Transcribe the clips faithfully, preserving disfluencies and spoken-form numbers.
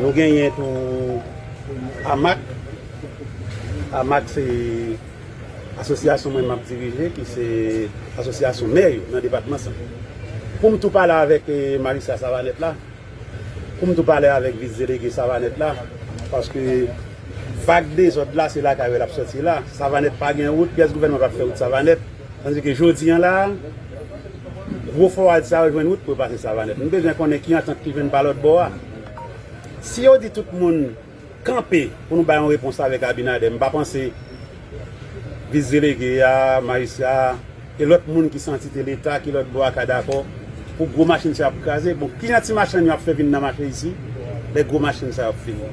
Nou genyen tou amak. Amak se asosyasyon mwen m ap dirije, ki se asosyasyon mè yo nan depatman San. Pou m tou pale avèk, eh, Marissa Savanette la, pou m tou pale avèk vis delege Savanette la, paske vag dezòd la, se lakay yo l ap sòti la. Savanette pa gen wout, pyès gouvènman p ap fè wout Savanette. Tandike jodi a la, gwo fowad sa yo jwenn wout pou yo pase Savanette. Nou bezwen konnen ki antant ki jwenn pa lòt bò a. Si yo di tout moun kanpe pou nou bay yon repons avèk Abinader, m pa panse vis delege a, majistra a, e lòt moun ki se antite Leta, ki lòt bò a ka dakò pou gwo machin sa yo ap kraze. Bon, kijan ti machann yo ap fè vin nan mache isi, lè gwo machin sa yo ap vini?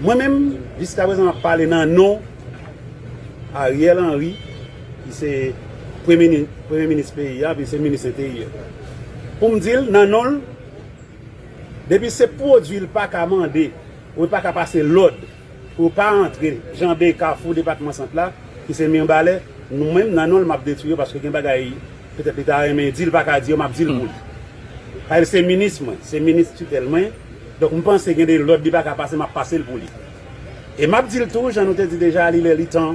Mwen menm, jiskaprezan, m ap pale nan non Ariel Henry, ki se premye mini-, premye minis peyi a, epi se minis enteryè. Pou m di l, nan non l, depi se pwodui l pa ka mande, ou pa ka pase lòd, pou yo pa antre, janbe Kafou depatman Sant la, ki se Mibalè, nou menm, nan non l, m ap detwi yo, paske gen bagay, petèt li ta renmen di, l pa ka di yo, m ap di l pou li. Paske se minis mwen, se minis titèl mwen, donk m panse gen de lòd li pa ka pase, m ap pase l pou li. E m ap di l tou, jan nou te di deja, li lè li tan,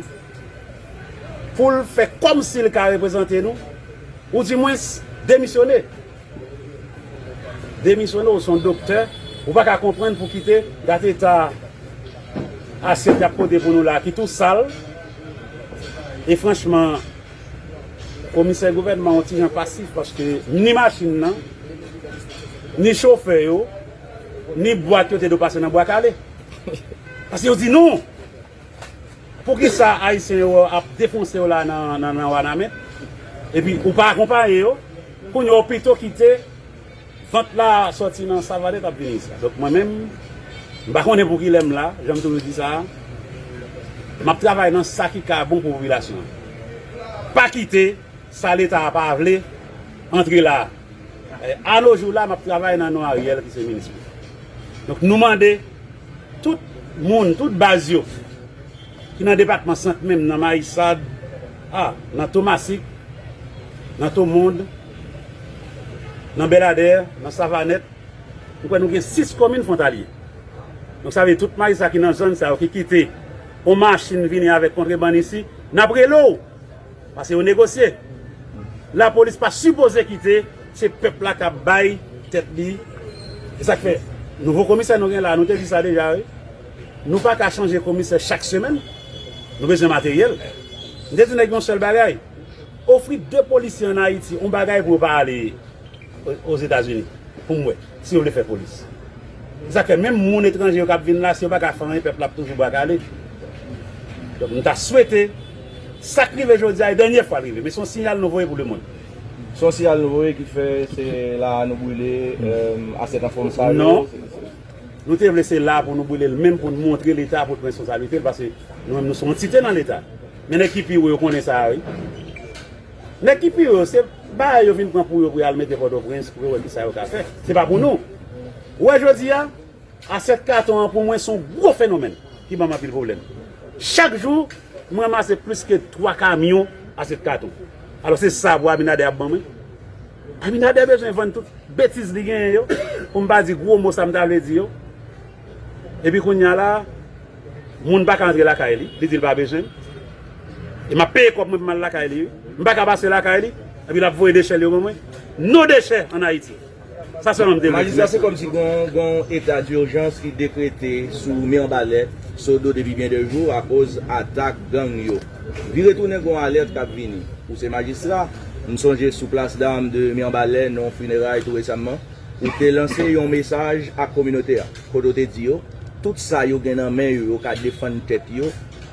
pou l fè kòmsi l ka reprezante nou, oudimwens demisyone. Demisyone, ou se yon doktè, ou pa ka konprann pou kite, gade eta asyèt y ap pote pou nou la, ki tou sal. E franchman, komisè gouvènman yon ti jan pasif, paske ni machin nan, ni chofè yo, ni bwat yo te dwe pase nan Bwa Kale. Paske yo di non! Poukisa Ayisyen yo ap defonse yo la nan, nan, nan Wanament? Epi ou pa akonpaye yo, kounye a ou pito kite vant la sòti nan Savanèt ap vini isit. Donk mwen menm, m pa konnen pou kilè m la, jan m toujou di sa, m ap travay nan sa ki ka bon pou popilasyon an. Pa kite sa Leta a pa vle antre la. E, a no jou la, m ap travay nan non Ariel ki se minis mwen. Donk nou mande tout moun, tout baz yo ki nan depatman Sant menm, nan Mayisad, a, nan Tomasik, nan Tomond, nan Bèladè, nan Savanèt, m kwè nou gen sis komin fwontalye. Donk sa vle di tout majistra ki nan zòn sa yo ki kite yon machin vini avèk kontrebann isi, n ap rele w. Paske yo negosye. Lapolis pa sipoze kite, se pèp la k ap bay tèt li. E sa k fè, nouvo komisè nou gen la, nou te di sa deja, wi. Nou pa ka chanje komisè chak semèn. Nou bezwen materyèl. M te di nèg yon sèl bagay. Ofri de polisye ann Ayiti yon bagay pou yo pa ale o-, Ozetazini. Pou m wè, si yo vle fè polis. Se sa k fè menm moun etranje yo k ap vin la, si yo pa ka fè anyen, pèp la ap toujou bwa kale. Donk, m ta swete, sa k rive jodi a, e dènye fwa l rive. Men se yon siyal nou voye pou lemonn. Se yon siyal nou voye ki fè se la a nou brile, euh, asyèt an fòm sa yo. Non. Se, se Nou te vle se la pou nou brile l menm, pou n montre Leta, pou l pran responsablite l, paske nou menm nou se yon antite nan Leta. Men nèg ki pi wo yo konnen sa a, wi. Nèg ki pi wo yo, se bagay yo vin pran pou yo, pou y al mete Pòtoprens, pou yo wè kisa yo ka fè. Se pa pou nou. Ou wè jodi a, asyèt katon an pou mwen se yon gwo fenomèn ki ban m anpil pwoblèm. Chak jou, m ranmase plis ke twa kamyon asyèt katon. Alò se sa pou Abinader ap ban mwen. Abinader bezwen vann tout betiz li genyen yo, pou m pa di gwo mo sa m ta vle di yo. Epi kounye a la, moun pa ka antre lakay li, li di l pa bezwen m. E m ap peye kòb mwen pou m al lakay li, wi. M pa ka pase lakay li, epi l ap voye dechè l yo ban mwen. No dechè ann Ayiti. Sa sèlman m te vle di. Majistra, se kòmsi gon, gon eta dijans ki dekrete sou Mibalè, Sodo depi byen de jou akoz atak gang yo. Vire tounen gon alèt k ap vini. Ou se majistra, m sonje sou Place d'Armes de Mibalè, nan yon fineray tou resaman, ou te lanse yon mesaj ak kominote a, kote w te di yo, tout sa yo gen nan men yo, yo ka defann tèt yo,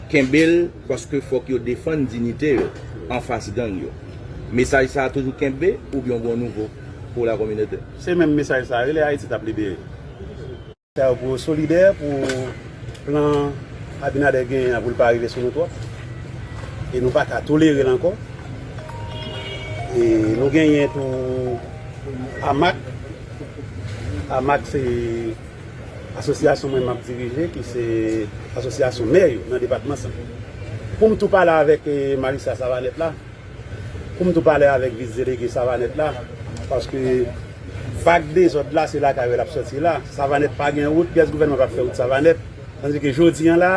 kenbe l, paske fòk yo defann diyite yo anfas gang yo. Mesaj sa a toujou kenbe oubyen w gen yon nouvo pou la kominote? Se menm mesaj sa a, rele Ayiti t ap libere. Sa yo pou yo solidè pou plan Abinader genyen an pou l pa rive sou nou twòp. E nou pa ka tolere l ankò. E nou genyen tou amak. Amak se asosyasyon mwen m ap dirije, ki se asosyasyon mè yo nan depatman Sant. Pou m tou pale avèk, eh, Marissa Savanette la, pou m tou pale avèk vis delege Savanèt la, paske Vag dezòd la, se lakay yo l ap sòti la. Savanèt pa gen wout, pyès gouvènman p ap fè wout Savanèt. Tandike jodi a la,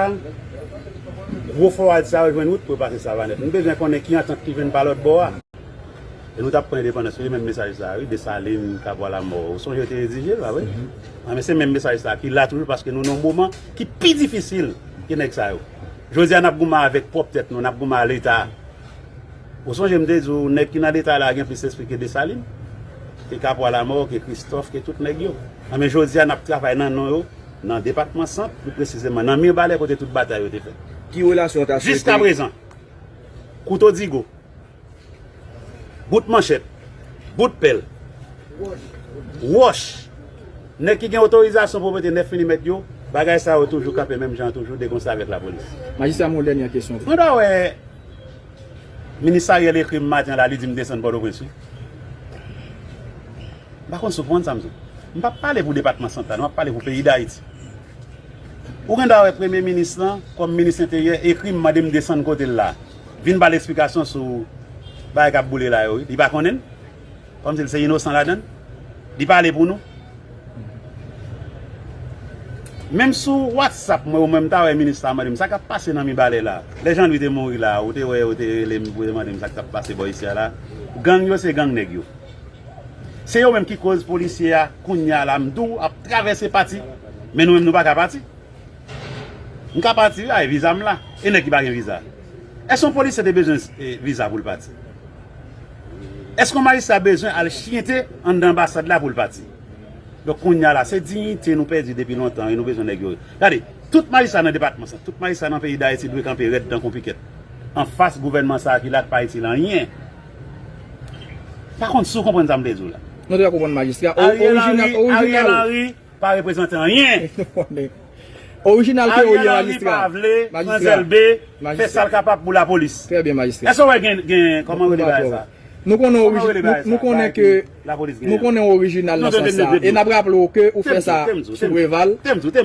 gwo fowad sa yo jwenn wout pou yo pase Savanèt. Nou bezwen konnen ki antant ki jwenn pa lòt bò a. E nou t ap pran endepandans, wi, menm mesaj sa a, wi, Desalin, Kapwa Lamò. Ou sonje yo te redije l, pa vre? A, men se menm mesaj sa a ki la toujou, paske nou nan yon moman ki pi difisil ke nèg sa yo. Jodi a, n ap goumen avèk pwòp tèt nou, n ap goumen a Leta. Ou sonje m te di w, nèg ki nan Leta la gen plis lespri ke Desalin, ke Kapwa Lamò, ke Kristòf, ke tout nèg yo. A, men jodi a, n ap travay nan non yo, nan depatman Sant, pli presizeman nan Mibalè kote tout batay yo te fèt. Ki relasyon w ta swete? Jiskaprezan, kouto digo, bout manchèt, bout pèl, wòch, nèg ki gen otorizasyon pou mete nèf milimèt yo, bagay sa yo toujou kanpe menm jan an toujou, dekonsa avèk lapolis. Majistra, m gen yon dènye kesyon. Mwen ta wè minis Ariel ekri m maten an la, li di m desann Pòtoprens, wi. M pa konn si w konprann sa m di w. M p ap pale pou depatman Sant la, non, m ap pale pou peyi Dayiti. Ou gen dwa wè premye minis lan, kòm minis enteryè, ekri m, mande m desann kote l la. Vin ba l eksplikasyon sou bagay k ap boule la yo, wi. Li pa konnen l? Kòmsi l se inosan ladan l? Li pale pou nou? Menm sou WhatsApp mwen, ou menm ta wè minis la mande m sa k ap pase nan Mibalè la. Lè Jean Louis te mouri la, ou te wè, ou te rele m pou te mande m sa k t ap pase bò isi a la. Gang yo se gang nèg yo. Se yo menm ki koz polisye a, kounye a la, m di w, ap travèse pati. Men nou menm, nou pa ka pati. M ka pati, wi, ay, viza m la. E nèg ki pa gen viza? Èske yon polisye te bezwen, eh, viza pou l pati? Èske yon majistra bezwen al chyente anndan anbasad la pou l pati? Donk, kounye a la, se diyite nou pèdi depi lontan e nou bezwen nèg yo. Gade, tout majistra nan depatman sa, tout majistra nan peyi Dayiti dwe kanpe rèd tankou pikèt anfas gouvènman sa a ki la k pa itil anyen. Pa konn si w konprann sa m vle di w la. Nou te konprann majistra. O-, Ariel orijinal, Henry, orijinal. Ariel Henry pa reprezante anyen. Nou konnen. Orijinal ke ou ye, majistra. Ariel Henry pa vle Frantz Elbé fè sa l kapab pou lapolis. Trè byen, majistra. Èske w wè gen, gen, kòman rele bagay sa? Nou konnen orijinal, nou, nou konnen ke, nou konnen orijinal nan sans sa. E n ap raple w ke ou fè sa sou Preval.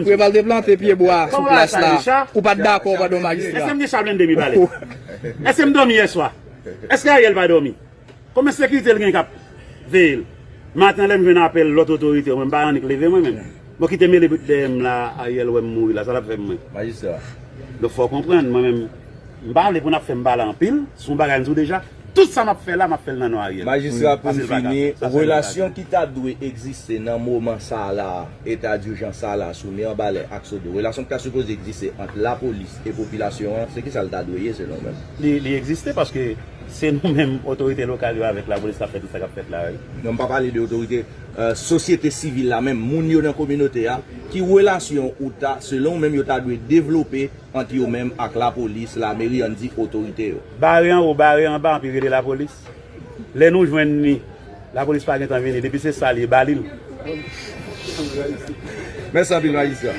Preval te plante pyebwa sou plas la. Ou pa t dakò pandan w majistra. Èske m gen cha blende Mibalè? Èske m dòmi yèswa? Èske Ariel pa dòmi? Konbyen sekirite l gen k ap veye l? Maten lè m jwenn apèl lòt otorite yo, mwen m pa annik leve mwen menm. Bon, kite mele bout dèyè m la, Ariel wè m mouri la, sa l ap fè mwen? Majistra. Donk fò w konprann, mwen menm, m pa vle pou n ap fè m pale anpil sou yon bagay m di w deja, tout sa m ap fè la, m ap fè l nan non Ariel. Majistra, pou n fini, relasyon ki ta dwe egziste nan moman sa a la, eta dijans sa a la, sou Mibalè ak Sodo, relasyon ki ta sipoze egziste ant lapolis e popilasyon an, se kisa l ta dwe ye selon w menm? Li, li egziste paske se nou menm otorite lokal yo avèk lapolis k ap fè tout sa k ap fèt la, wi. Non, m pa pale de otorite, euh, sosyete sivil la menm, moun yo nan kominote a, ki relasyon ou ta, selon w menm, yo ta dwe devlope ant yo menm ak lapolis, lameri, ann di otorite yo? Bare anwo, bare anba, anpi rele lapolis. Lè nou jwenn li, lapolis pa gentan vini, depi se sa l ye, ba li l. Mèsi anpil, majistra.